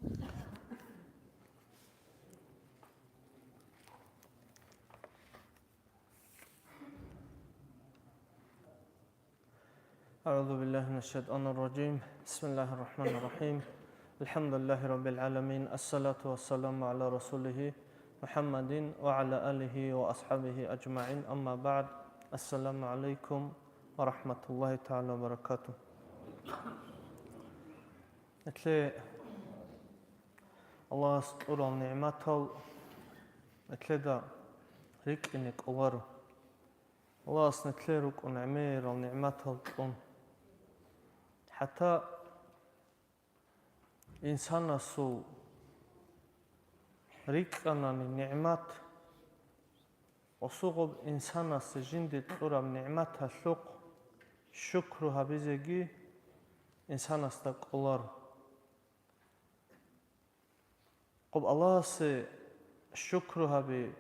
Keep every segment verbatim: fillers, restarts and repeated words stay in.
أعوذ بالله من الشيطان الرجيم. بسم الله الرحمن الرحيم. الحمد لله رب العالمين. الصلاة والسلام على رسوله محمد وعلى آله وأصحابه أجمعين. أما بعد. السلام عليكم ورحمة الله تعالى وبركاته. Этле Аллагьас кьурал нигӀматал этледа рикӀкӀине кӀоларо. Аллагьас нетлъе рукӀун гӀемерал нигӀматал кьун. ХӀатта инсанасул рикӀкӀанани нигӀмат, осугъаб инсанасе жинде кьураб нигӀматалъухъ шукру гьабизеги инсанасда кӀоларо. Къоб Аллагьасе шукру гьаби,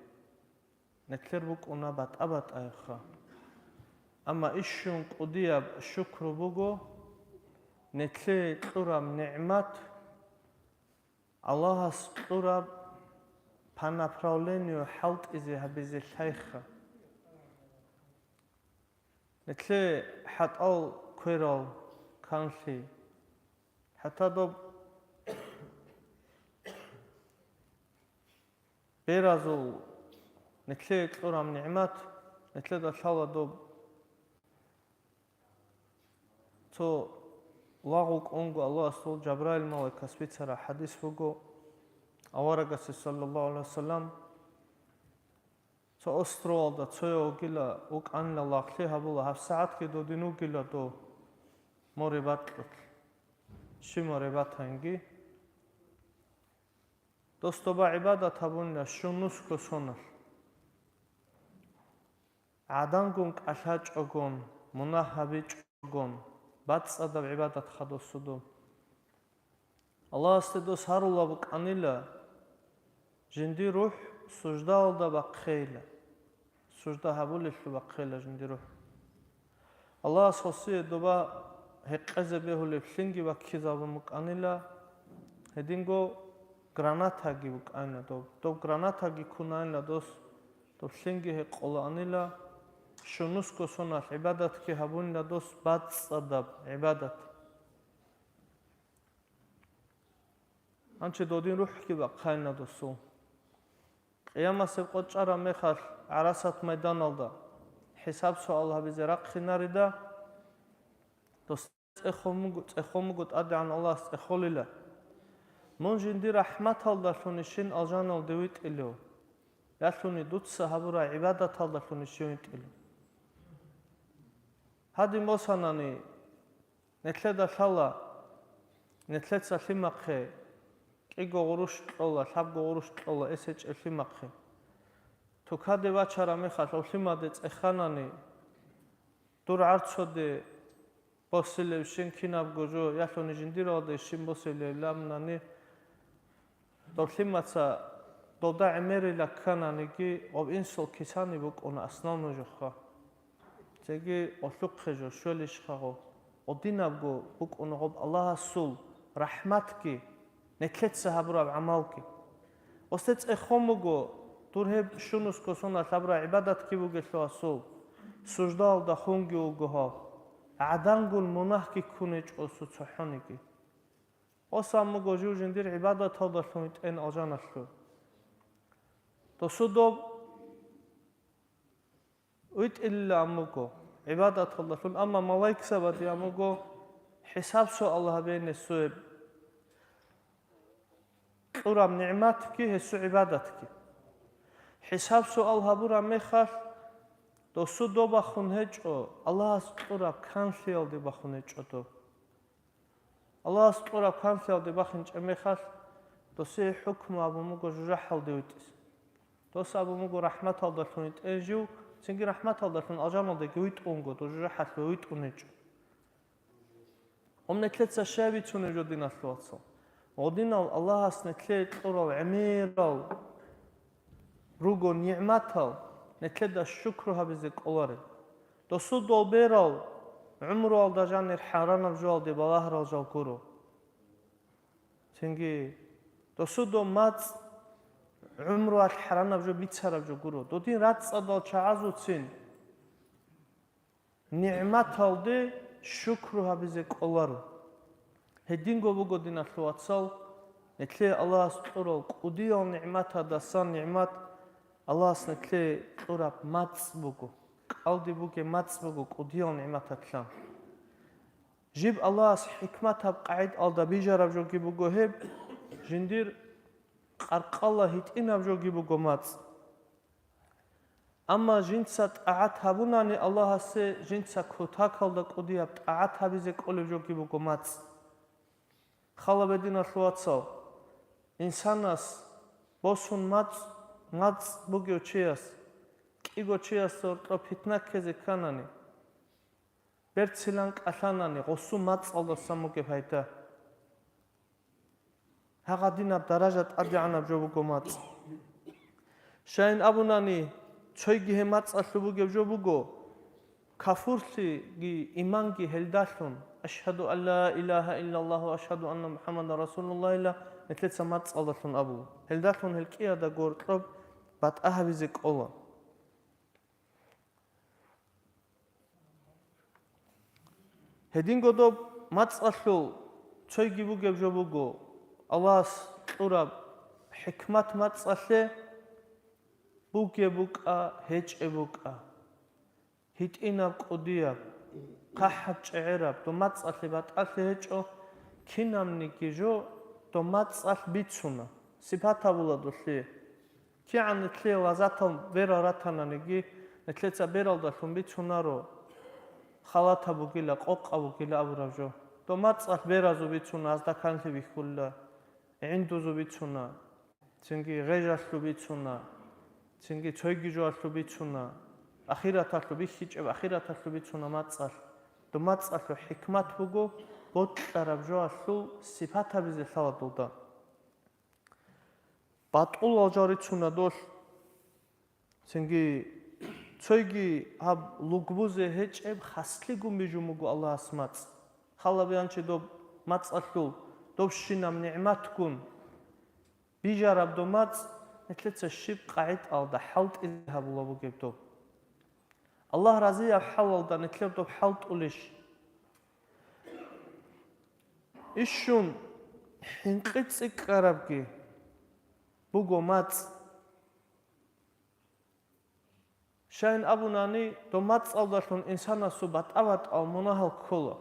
нетлъер букӀуна батӀа-батӀайха. Амма ишшун кӀудияб шукру буго, нетлъе кьураб нигӀмат Аллагьас кьураб по направлению хӀалтӀизе гьабизе лъайха. Нетлъе хӀатӀал кверал канлъи, хӀатта доб беразул нетлъе кьураб нигӀмат, нетлъеда лъала доб цо лагъ вукӀунго Аллагьасул Жабраил малаикас бицараб хӀадис буго, аварагасе, саллаллагьу гӀалайгьи вассалам, цо островалда цояв вугила, вукӀанила лагълъи гьабула, гьабсагӀатги додин вугила дов море бакьулъ, щиб море батанги. Дос доба гӀибадат гьабунила щунусго соналъ. ГӀадангун кӀалъачӀогун, мунагь гьабичӀогун, бацӀцӀадаб гӀибадат хадусу доб. Аллагьасде дос гьарула букӀанила, жиндир рухӀ суждаялда бахъейила, сужда гьабулелъул бахъейила жиндир рухӀ. Аллагьас гьосие доба гьекъезе бегьулеб лъинги баккизабун букӀанила, гьединго гранатаги букӀанила доб. Доб гранатаги ккунанила дос, доб лъинги гьекъолаанила, щунусго соналъ гӀибадатги гьабунила дос, бацӀцӀадаб гӀибадат. Гьанчи додин рухӀги бахъайна досул. Къиямасеб къо чӀараб мехалъ ГӀарасат майданалда хӀисаб-суал гьабизе рахъинарида, дос цӀехолмуго, цӀехолмуго ТӀадегӀан Аллагьас цӀехолила. Мун жиндир рахӀматалдалъунищин алжаналде витӀилев, ялъуни дуца гьабурай гӀибадаталдалъунищин витӀилев? Гьадин босанани, нетлъеда лъала, нетлъеца лъимахъе кӀиго гъурущ кьола, лъабго гъурущ кьола эс гьечӀеб лъимахъе. Тукаде вачараб мехалъ гьав лъимаде цӀеханани, дур гӀарцоде босилевщин кинабго жо, ялъуни жиндиралде щиб босилев ламнани, дов лъимаца довда гӀемерила ккананиги, гъов инсул кисани букӀуна основной жоха. Цеги гъолъухъе жо щвелищха гъо. Гъодинабго букӀуна гъоб Аллагьасул рахӀматги, нетлъеца гьабураб гӀамалги. Гъосде цӀехолмуго, дур гьеб щунусго соналъ гьабураб гӀибадатги бугелъул гьасул, суждаялда хунги вуго гьав, гӀадангун мунагьги ккун гьечӀо цо-, цохӀониги. Гъос ам буго жив жиндир гӀибадаталдалъун витӀен алжаналъур. Досу доб витӀилилан буго гӀибадаталдалъун, амма малаикзабаде ам буго хӀисаб-суал гьабене суеб кьураб нигӀматги гьесул гӀибадатги. ХӀисаб-суал гьабураб мехалъ, досу доб бахун гьечӀо, Аллагьас кьураб канлъиялде бахун гьечӀо доб. Аллагьас кьураб канлъиялде бахинчӀеб мехалъ, досие хӀукму абун буго жужахӀалде витӀизе. Дос абун буго рахӀматалдалъун витӀен жив, цинги рахӀматалдалъун алжаналдеги витӀунго, дов жужахӀалъуве витӀун гьечӀо. Гьум нетлъеца щай бицунеб жо, диналъул вацал? Гъодинал Аллагьас нетлъее кьурал гӀемерал руго нигӀматал, нетлъеда шукру гьабизе кӀоларе. Досул долберал гӀумруялда жанир хӀаранаб жоялде балагьарал жал гуро. Цинги Досудо мацӀ гӀумруялъ хӀаранаб жо бицараб жо гуро. Додин рацӀцӀадал чагӀазуцин нигӀматалде шукру гьабизе кӀоларо. Гьединго буго, диналъул вацал, нилъее Аллагьас кьурал кӀудиял нигӀматадасан нигӀмат, Аллагьас нилъее кьураб мацӀ буго, кӀалдиб бугеб мацӀ буго кӀудиял нигӀматалъан. Жиб Аллагьас хӀикматаб къагӀидаялда бижараб жоги буго гьеб, жиндир къаркъала гьитӀинаб жоги буго мацӀ. Амма жинца тӀагӀат гьабунани Аллагьасе, жинца кутакалда кӀудияб тӀагӀат гьабизе кӀолеб жоги буго мацӀ. Хала бединалъул вацал, инсанас босун мацӀ, мацӀ бугев чияс, кӀиго чиясда гьоркьоб питна ккезе кканани, берцилан кӀалъанани, гъосу мацӀалдасан бугеб гьайда. Гьагъадинаб даража тӀадегӀанаб жо буго мацӀ. Щайин абунани, цойги гьеб мацӀалъуб бугеб жо буго, кафурлъиги иманги гьелдалъун, «Ашгьаду ан ла илагьа иллаллагь ва ашгьаду анна МухӀаммадан расулуллагьила» нилъеца мацӀалдалъун абула. Гьелдалъун гьел кӀиада гьоркьоб батӀа гьабизе кӀола. Гьединго доб мацӀалъул цойги бугеб жо буго, Аллагьас кьураб хӀикмат мацӀалъе: бугеб букӀа, гьечӀеб букӀа, гьитӀинаб кӀудияб, хъахӀаб чӀегӀераб, доб мацӀалъе батӀалъи гьечӀо, кинабниги жо доб мацӀалъ бицуна, сипат гьабула долъие. КигӀан нилъее лаззатал берал ратананиги, нилъеца бералдалъун бицунаро, халатаб бугила, къокъаб бугила абураб жо. Доб мацӀалъ беразул бицуна, азда канлъи бихьула, гӀиндузул бицуна, цинги гъежалъул бицуна, цинги цойги жоялъул бицуна, ахираталъул бихьичӀеб, ахираталъул бицуна мацӀалъ. Доб мацӀалъул хӀикмат буго, бокьараб жоялъул сипат гьабизе лъала дуда. БатӀулал жал рицуна долъ. Цинги цойги гьаб лугбузе гьечӀеб хаслъигун бижун буго Аллагьас мацӀ. Халабиянчи доб мацӀалъул, добщинаб нигӀматгун бижараб доб мацӀ, нилъеца щиб къагӀидаялда хӀалтӀизе гьабула бугеб доб? Аллагь разияб хӀалалда нилъер доб хӀалтӀулищ? Ишшун хӀинкъи цӀикӀкӀарабги буго мацӀ. Щайин абунани, доб мацӀалдалъун инсанасул батӀа-батӀал мунагьал ккола.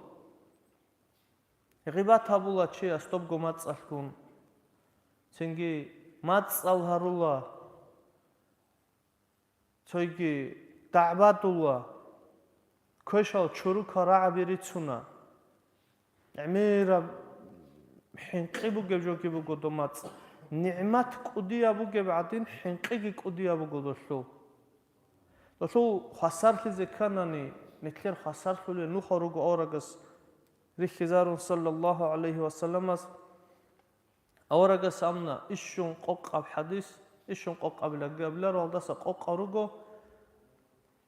Гъибат гьабула чияс добго мацӀалъгун, цинги мацӀал гьарула. Цойги дагӀбадула, квешал чорокал рагӀаби рицуна. ГӀемераб хӀинкъи бугеб жоги буго доб мацӀ. НигӀмат кӀудияб бугеб гӀадин, хӀинкъиги кӀудияб буго долъул. Долъул хвасарлъизе кканани, нилъер хвасарлъулел нухал руго аварагас рихьизарун, саллаллагьу гӀалайгьи ва салламас. Аварагас абуна ишшун къокъаб хӀадис, ишшун къокъабилан гьабиларо, гьалдаса къокъа руго.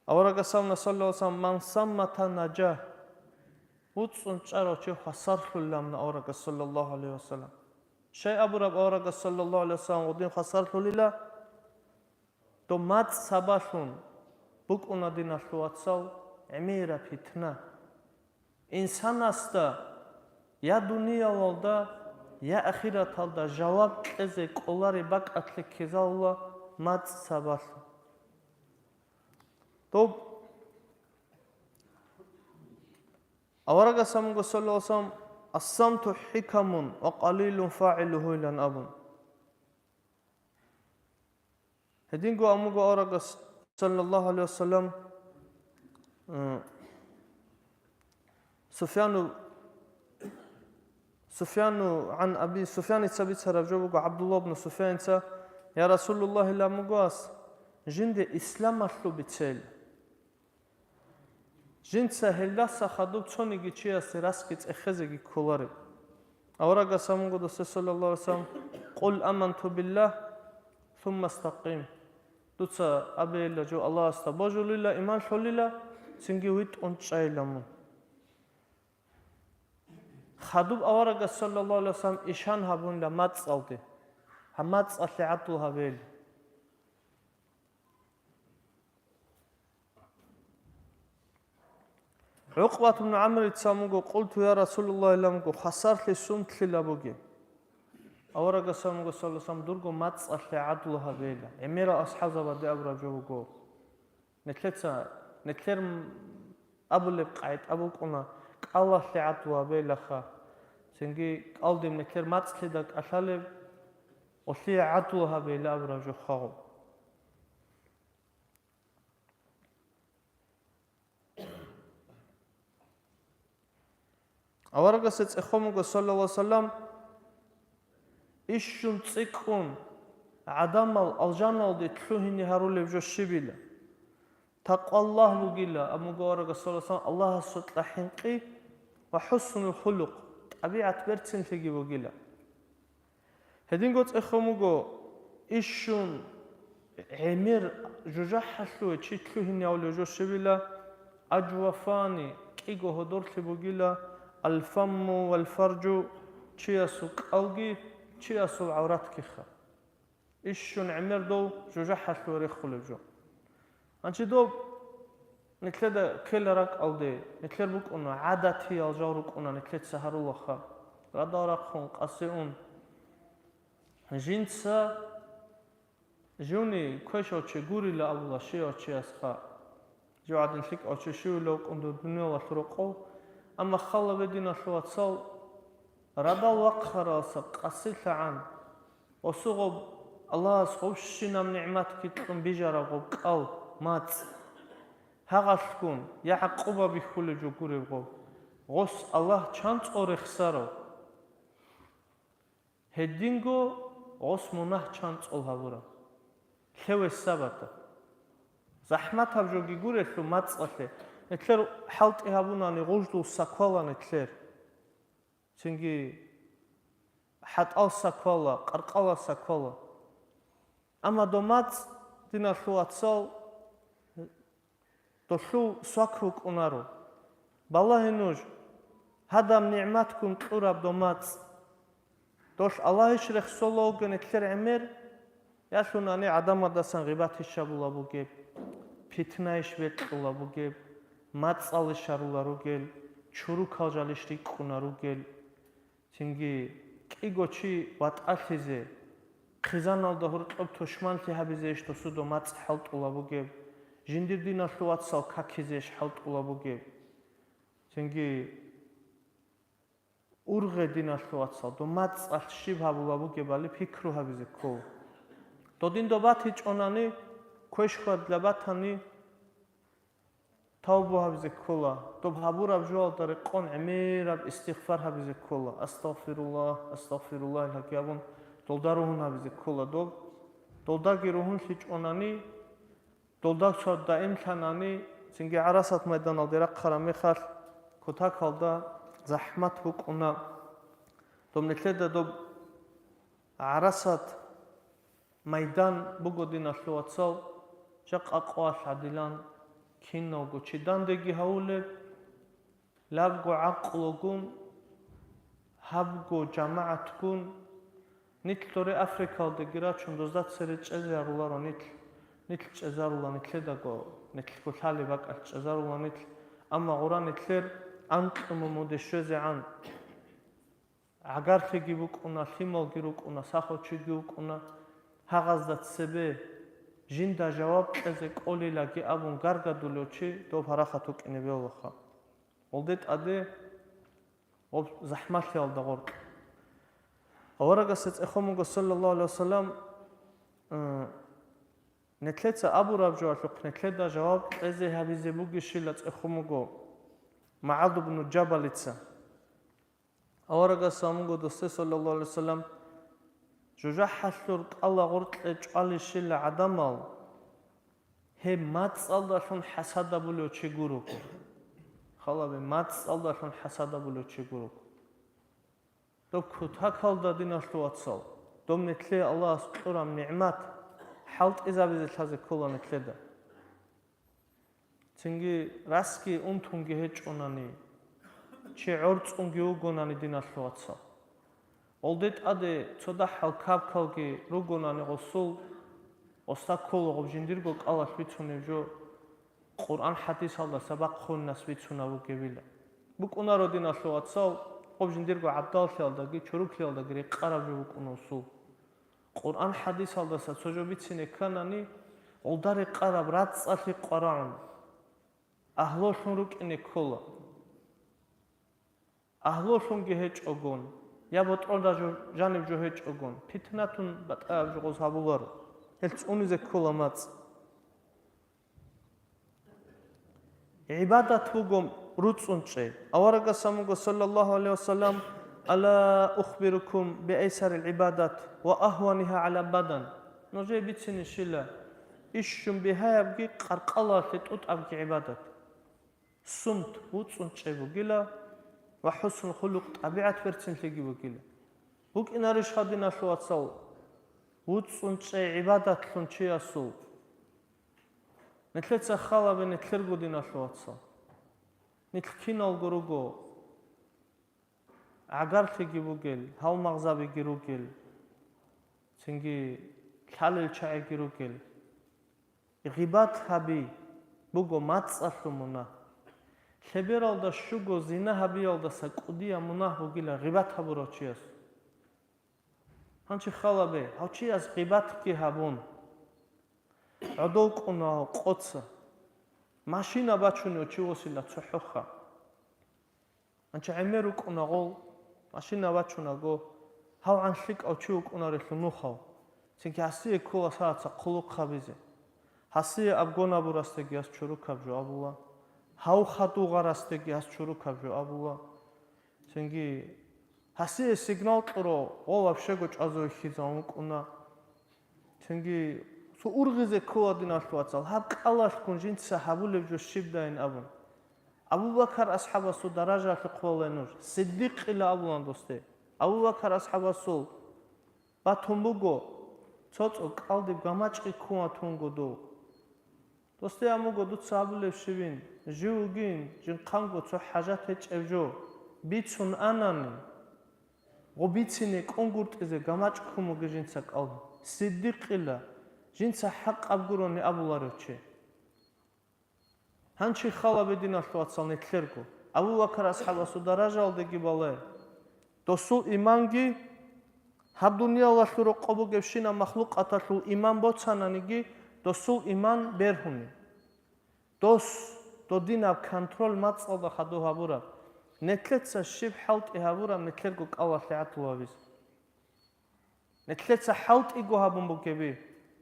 Аварагас абуна, саллаллагьу гӀалайгьи ва саллам: «Ман саммата нажа», вуцӀцӀун чӀарав чи хвасарлъулилан абуна аварагас, саллаллагьу гӀалайгьи ва саллам. Щай абураб аварагас, саллаллагьу гӀалайгьи ва саллам, гъудин хвасарлъулила? Доб мацӀ сабаблъун букӀуна, диналъул вацал, гӀемераб питна. Инсанасда я дуниялалда, я ахираталда жаваб кьезе кӀолареб бакӀалъе ккезалула мацӀ сабаблъун. Доб аварагас абун буго, саллаллагьу гӀалайгьи ва саллам: «Ас-самту хӀикамун ва къалилун фагӀилугьу», – илан абун. Гьединго абун буго аварагас, саллаллагьу гӀалайгьи ва саллам, э, Суфьяну, Суфьяну гӀан Аби, Суфьяница бицараб жо буго, ГӀабдулла ибн Суфьяница: «Я Расулуллагь, – илан буго ас, – жинде исламалъул бицейила». Жинца гьелдаса хадуб цониги чиясе расги цӀехезеги кколареб. Аварагас абун буго досда, саллаллагьу гӀалайгьи ва саллам: «Къул аманту биллагь, сумма стакъим». Дуца абейила жо Аллагьасда божулила, иман лъолила, цинги витӀун чӀайила мун. Хадуб аварагас, саллаллагьу гӀалайгьи ва саллам, ишан гьабунила мацӀалде. гьаб мацӀалъе гӀадлу гьабейилан. ГӀукъбат ибн ГӀамрица амуго, къулту, я Расулаллагь, ламго, хвасарлъи сунтлъила бугеб? Аварагас амуго, саллаллагьу гӀалайгьи ва саллам, дурго мацӀалъе гӀадлу гьабейилан. ГӀемерал асхӀабзабаде абураб жо буго. Нилъеца, нилъер м-, абулеб къагӀида букӀуна, кӀалалъе гӀадлу гьабейилаха. Цинги кӀалдиб нилъер мацӀлъида кӀалъалеб, гъолъие гӀадлу гьабейилан абураб жо хъагъу. Аварагасда цӀехолмуго, саллаллагьу гӀалайгьи ва саллам, ишщун цӀикӀкӀун гӀадамал алжаналде лъугьине гьарулеб жо щибила? Такъваллагь бугила, амуго аварагас, саллаллагьу гӀалайгьи ва саллам, Аллагьасукьа хӀинкъи ва хӀуснулхулукъ, тӀабигӀат берцинлъиги бугила. Гьединго цӀехолмуго, ишщун гӀемер жужахӀалъуве чи лъугьине гьавулев жо щибила, ажвафани, кӀиго гьодорлъи бугила, алфамму валфаржу, чиясул кӀалги, чиясул гӀавратгиха. Ишщун гӀемер дов жужахӀалъуве рехулев жо. Гьанчи доб нилъеда ккела ракӀалде, нилъер букӀуна, гӀадатиял жал рукӀуна, нилъеца гьарулаха, радал рахъун, къаси ун. Жинца жуни квешав чи гурила абула щивав чиясха, жив гӀадин лъикӀав чи щивила вукӀун дур дуниялалъул рокъов, амма хала бединалъул вацал радал вахъаралса къасилъагӀан, осугъаб Аллагьас гъубщинаб нигӀматги кьун бижараб гъуб кӀал, мацӀ, гьагъалъгун я гӀакъуба бихьулеб жо гуреб гъуб, гъос Аллагь чанцӀо рехсарав. Гьединго гъос мунагь чанцӀул гьабураб. Лъеве сабата. ЗахӀматаб жоги гурелъул мацӀалъе, нилъер хӀалтӀи гьабунани гъуждул саквала нилъер. Цинги хӀатӀал саквала, къаркъала саквала. Амма дов мацӀ, диналъул вацал, долъул свак вукӀунаро. Балагье нуж, гьадаб нигӀматгун кьураб дов мацӀ. Долъ Аллагьищ рехсола вугев нилъер гӀемер, ялъунани гӀадамадасан гъибатищ гьабула бугеб, питнаищ бекьула бугеб, мацӀалищ гьарула ругел, чурукал жалищ рикӀкӀуна ругел. Цинги кӀиго чи ватӀалъизе, хъизаналда гьоркьоб тушманлъи гьабизе иш досудо мацӀ хӀалтӀула бугеб, жиндир диналъул вацал какизе иш хӀалтӀула бугеб. Цинги ургъе диналъул вацал, дов мацӀалъ щиб гьабула бугебали пикру гьабизе ккола. Додин доб батичӀонани, квеш хьвадла батани, тавбу гьабизе ккола, доб гьабураб жоялда рекъон гӀемераб истигъфар гьабизе ккола, «Астагъфируллагь, астагъфируллагь» гьаги абун, долда ругьун гьабизе ккола доб. Долдаги ругьунлъичӀонани, долда цо даимлъанани, цинги гӀарасат майданалде рахъараб мехалъ, кутакалда захӀмат букӀуна. Доб нилъеда доб гӀарасат майдан буго, диналъул вацал, жакъа къоялъ гӀадилан киналго чи дандеги гьавулеб, лабго гӀакълугун, гьабго жамагӀатгун, нилъ доре Африкалдеги рачун, дозда цере чӀезаруларо нилъ, нилъ чӀезарула нилъедаго, нилъго лъалеб бакӀалъ чӀезарула нилъ, амма гъура нилъер анкьнумуде щвезегӀан. ГӀагарлъиги букӀуна, лъималги рукӀуна, сахав чиги вукӀуна, гьагъазда цебе жинда жаваб кьезе кӀолилаги абун гаргадулев чи дов гьарахат вукӀине бегьулаха. Гъолде тӀаде гъоб захӀмалъиялда гъоркь. Аварагасда цӀехолмуго, саллаллагьу гӀалайгьи вассалам, э, нилъеца абураб жоялъухъ нилъеда жаваб кьезе гьабизе бугищила цӀехолмуго МугӀаз ибну Жабалица. Аварагас амуго досде, саллаллагьу гӀалайгьи вассалам, жужахӀалъур кӀала гъоркье чӀвалищила гӀадамал, гьеб мацӀалдалъун хӀасадабулев чи гуро. Халабе, мацӀалдалъун хӀасадабулев чи гуро. Доб кутакалда, диналъул вацал, доб нилъее Аллагьас кьураб нигӀмат хӀалтӀизабизе лъазе ккола нилъеда. Цинги расги унтунги гьечӀонани, чи гӀорцӀунги вугонани, диналъул вацал. Гъолде тӀаде цо дагьал какалги ругонани гъосул, гъосда ккола гъоб жиндирго кӀалалъ бицунеб жо, Къуръан-хӀадисалдаса бахъунас бицунеб бугебила. БукӀунаро, диналъул вацал, гъоб жиндирго гӀабдаллъиялдаги чоруклъиялдаги рекъараб жо букӀуна гъосул. Къуръан-хӀадисалдаса цо жо бицине кканани, гъолда рекъараб рацӀцӀалъи къварагӀун, агьлулъун рукӀине ккола. Агьлулъунги гьечӀогун, я ботӀролда жо-, жаниб жо гьечӀогун, питнатун батӀаяб жо гъоз гьабуларо. Гьел цӀунизе ккола мацӀ. ГӀибадат буго руцӀцӀун чӀей. Аварагас абун буго, саллаллагьу гӀалайгьи ва саллам: «Ала ухбирукум биайсарил гӀибадат ва агьваниха гӀала бадан?» Нужее бицине щила, ищун бигьаябги къаркъалалъе тӀутӀабги гӀибадат. Сумт, вуцӀцӀун чӀей бугила, ва хӀуснул хулукъ, тӀабигӀат берцинлъиги бугила. БукӀинарищ гьадиналъул вацал, вуцӀцӀун чӀей гӀибадатлъун чиясул? Нилъеца халабе нилъерго, диналъул вацал. Нилъ киналго руго, гӀагарлъиги бугел, гьалмагъзабиги ругел, цинги лъалел чагӀиги ругел. Гъибат гьаби буго мацӀалъул мунагь. Лъебералда щуго зина гьабиялдаса кӀудияб мунагь бугила гъибат гьабурав чияс. Гьанчи халабе, гьав чияс гъибатги гьабун, гӀодов кӀуна гьав къоца, машина бачунев чи восила цохӀоха. Анча гӀемер рукӀуна гъол, машина вачунаго, гьав гӀанлъикӀав чи вукӀунарелъул нухав, цинги гьасие ккола сараца хъулухъ гьабизе. Гьасие абгон абурасдаги гьас чорокаб жо абула, гьав хадув гъарасдаги гьас чорокаб жо абула. Цинги гьасие сигнал кьуро, гъо вообще-го чӀвазе вихьизавун вукӀуна. Цинги цо ургъизе ккола, диналъул вацал, гьаб кӀалалъгун жинца гьабулеб жо щибдайин абун. Абу-Бакар асхӀабасул даражалъе хъвалай нуж, Сиддикъила абулан досде. Абу-Бакар асхӀабасул батун буго, цо-цо кӀалдиб гамачӀги ккун ватун буго дов. Досде абун буго, дуца абулеб щибин, жив вугин, жинхъанго цо хӀажат гьечӀеб жо бицун анани, гъо бицине кӀунгуртӀизе гамачӀ ккун буго жинца кӀалдиб. Сиддикъила, жинца хӀакъаб гурони абуларев чи. Гьанчи халабе, диналъул вацал, нилъерго. Абу-Бакар асхӀабасул даражалдеги балай. Досул иманги, гьаб дуниялалъул рокъоб бугебщинаб махлукъаталъул иман боцананиги, досул иман бергьуни. Дос, додинаб контроль мацӀалда хадув гьабураб, нилъеца щиб хӀалтӀи гьабураб нилъерго кӀалалъе гӀадлу гьабизе. Нилъеца хӀалтӀиго гьабун бугеби.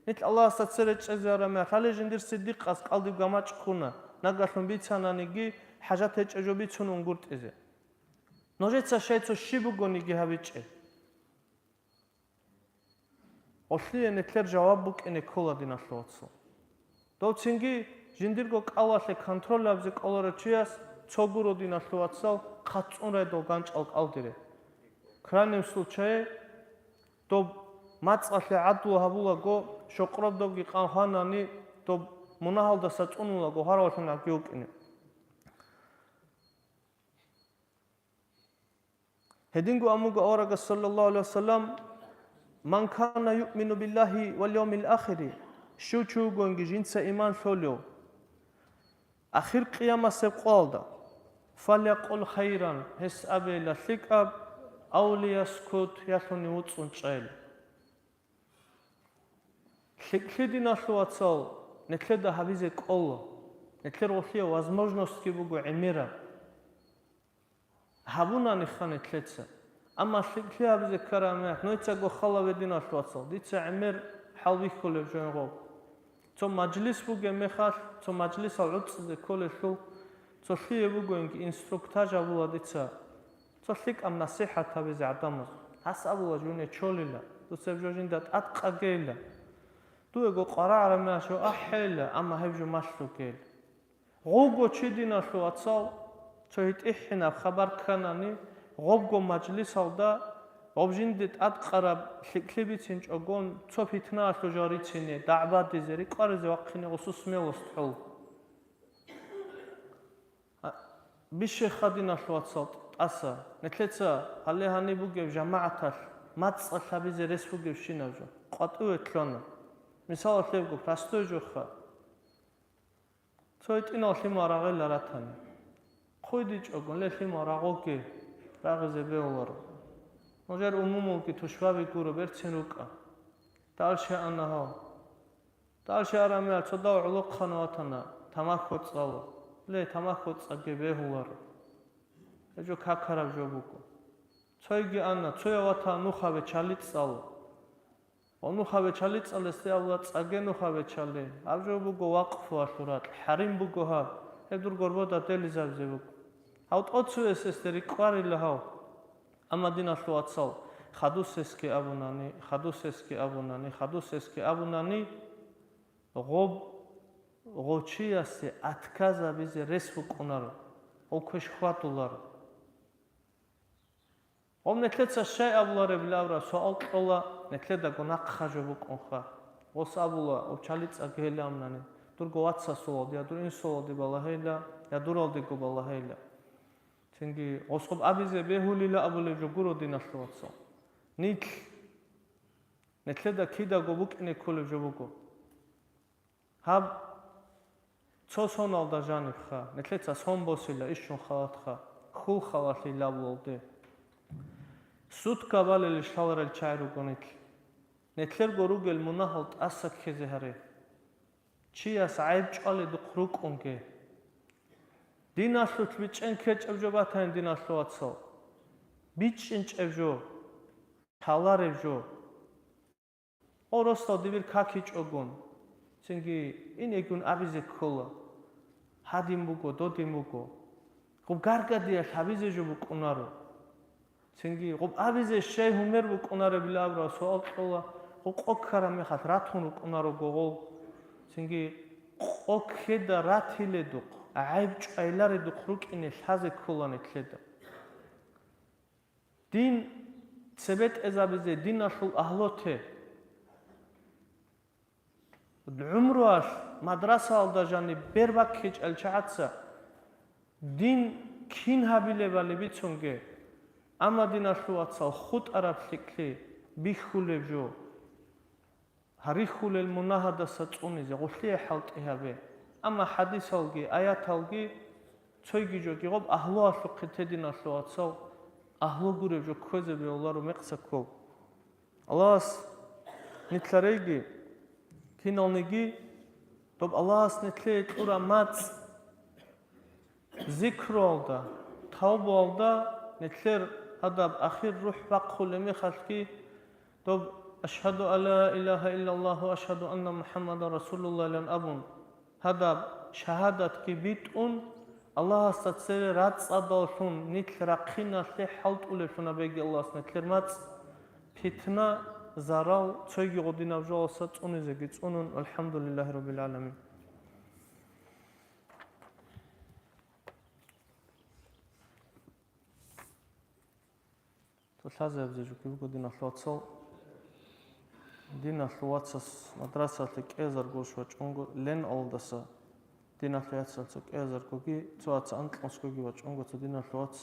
Нилъ Аллагьасда цере чӀезе араб мехалъ, гьале жиндир Сиддикъас кӀалдиб гамачӀ ккуна, нагалъун бицананиги, хӀажат гьечӀеб жо бицун унгуртӀизе. Нужеца щай цо щиб бугониги гьабичӀеб. Гъолъие нилъер жаваб букӀине ккола, диналъул вацал. Дов цинги жиндирго кӀалалъе контроль гьабизе кӀоларев чияс цо гуро, диналъул вацал, хъацӀун рай дов ганчӀал кӀалдире. В крайнем случае, доб мацӀалъе гӀадлу гьабулаго, щокъроб добги къан хванани, доб мунагьалдаса цӀунулаго гьаравалъун гӀаги вукӀине. Гьединго абун буго аварагас, саллаллагьу гӀалайгьи ва саллам: «Ман кана юъмину биллагьи вал явмил ахири», щив чи вугониги жинца иман лъолев ахир къиямасеб къоялда, «фалякъул хайран», гьес абейила лъикӀаб, «ав лияскут», ялъуни вуцӀцӀун чӀайила. ЛъикӀлъи, диналъул вацал, нилъеда гьабизе кӀола, нилъер гъолъие возможностьги буго гӀемераб. Гьабунаниха нилъеца. Амма лъикӀлъи гьабизе ккараб мехалъ, нугьицаго халабе, диналъул вацал, дица гӀемер хӀалбихьулеб жо гьеб. Цо мажлис бугеб мехалъ, цо мажлисал гӀуцӀизе кколелъул, цо лъие бугониги инструктаж гьабула дица. Цо лъикӀаб насихӀат гьабизе гӀадамаз. Гьас абула, жуне чолила, дуца гьеб жо жинда тӀадкъагейила. Дуего къварагӀараб мехалъ жо ахӀейила, амма гьеб жо малъугейила. Гъобго чи, диналъул вацал, цо гьитӀихӀинаб хабар кканани, гъобго мажлисалда гъоб жинде тӀадкъараб лъикӀлъи бицинчӀогон, цо питнаялъул жал рицине, дагӀбадизе, рикӀкӀаризе вахъине гъосул смелость гьол. А, бищеха, диналъул вацал, тӀаса. Нилъеца гьале гьаниб бугеб жамагӀаталъ мацӀалъ гьабизе рес бугебщинаб жо къватӀиве лъуна. Мисалалъ гьебго простой жоха. Цо гьитӀинал лъимал рагъила ратани. ХъуйдичӀого, ле лъимал рагъуге, рагъизе бегьуларо. Нужер умумулги тушбаби гуро, берцин рукӀа. Дальше ана гьав. Дальше араб мехалъ цо дав гӀолохъанав ватана, тамахьо цӀала. Ле, тамахьо цӀаге бегьуларо. Гьеб жо какараб жо буго. Цойги ана, цояв ватана нухабе чали цӀала. Ва нухабе чали цӀалесде абула, цӀаге нухабе чали. Гьаб жо буго вакъфу гьалъул ракь, хӀарим буго гьаб. Гьеб дур горбода делизабизе буго. Гьав тӀоцевесесде рикӀкӀварила гьав. Амма, диналъул вацал, хадусесги абунани, хадусесги абунани, хадусесги абунани, гъоб, гъочиясе отказабизе рес букӀунаро, гъов квеш хьвадуларо. Гъоб нилъеца щай абулареб абураб суал кьола, нилъедаго нахъа жо букӀунха. Гъос абула, гъоб чали цӀаге гьеле амнани, дурго вацасулалде, я дур инсулалде балагьейила, я дуралдего балагьейила. Цинги гъосгъуб абизе бегьулила абулеб жо гуро, диналъул вацал. Нилъ, нилъеда кидаго букӀине кколеб жо буго. Гьаб цо соналда жанибха, нилъеца сон босила ишчун халатха, хьул халалъи лавлалде. Сутка балел иш лъаларел чагӀи руго нилъ. Нилъерго ругел мунагьал тӀаса ккезе гьаре. Чияс гӀайиб чӀваледухъ рукӀунге. Диналъулъ бичӀчӀен ккечӀеб жо батайин, диналъул вацал. БичӀчӀинчӀеб жо, лъалареб жо. О, росдал дибир какичӀогун, цинги инегун абизе ккола. Гьадин буго, додин буго. Гъуб гаргадиялъ гьабизе жо букӀунаро. Цинги гъуб абизе щай гьумер букӀунареб абураб суал кьола, гъуб къо ккараб мехалъ ратун рукӀунаро гогъол. Цинги къо ккеда ратиледухъ, гӀайиб чӀвайларедухъ рукӀине лъазе ккола нилъеда. Дин цебетӀезабизе диналъул агьлуте. ГӀумруялъ мадрасаялда жаниб бер баккичӀел чагӀаца дин кин гьабилебали бицунге, амма, диналъул вацал, хутӀараб лъикӀлъи бихьулеб жо. Гьарихьулел мунагьадаса цӀунизе гъулъие хӀалтӀи гьабе. Амма хӀадисалги, аяталги, цойги жоги гъоб агьлуялъухъе те, диналъул вацал, агьлу гуреб жо кквезе бегьуларо мекъса ккоб. Аллагьас нилъарейги, киналниги, доб Аллагьас нилъее кьураб мацӀ, зикруялда, тавбуялда нилъер гьадаб ахир рухӀ бахъулеб мехалъги, доб «Ашгьаду ан ла илагьа иллаллагь ва ашгьаду анна МухӀаммадан расулуллагь» илан абун, гьадаб шагьадатги битӀун, Аллагьасда цере рацӀцӀадаллъун нилъ рахъиналъе хӀалтӀулеблъун абеги Аллагьас нилъер мацӀ, питна, зарал, цойги гъодинаб жоялдаса цӀунизеги цӀунун. АлхӀамдулиллагьи раббил гӀаламин. Цо лъазе гьабизе жуги буго, диналъул вацал. Диналъул вацас мадрасалъе кӀезарго вачӀунго, Лен-Алалдаса диналъул яцалъ цо кӀезаргоги, цо ваца анкьнусгоги вачӀунго цо диналъул вац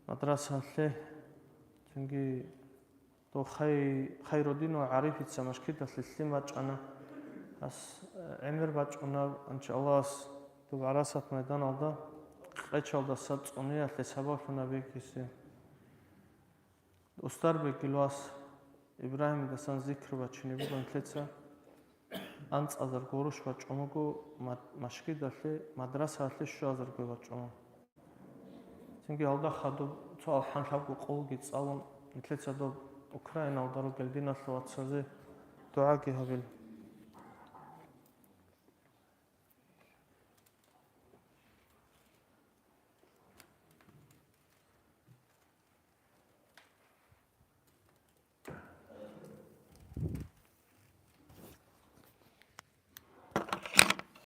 мадрасалъе. Цинги дов Хай-, Хайрудинов ГӀарифица машгидалъе лъим бачӀана. Гьас, э, гӀемер бачӀунаб анчи Аллагьас доб ГӀарасат майданалда къечалдаса цӀуниялъе сабаблъун абегизе. Устарбегил вас Ибрагьимидасан зикр бачине буго нилъеца. АнцӀазар гурош бачӀун буго мад-, машгидалъе, мадрасаялъе щуазарго бачӀун. Цинги гьалда хадуб цо алхӀан лъабго къулги цӀалун, нилъеца доб Украиналда ругел диналъул вацазе дугӀаги гьабил.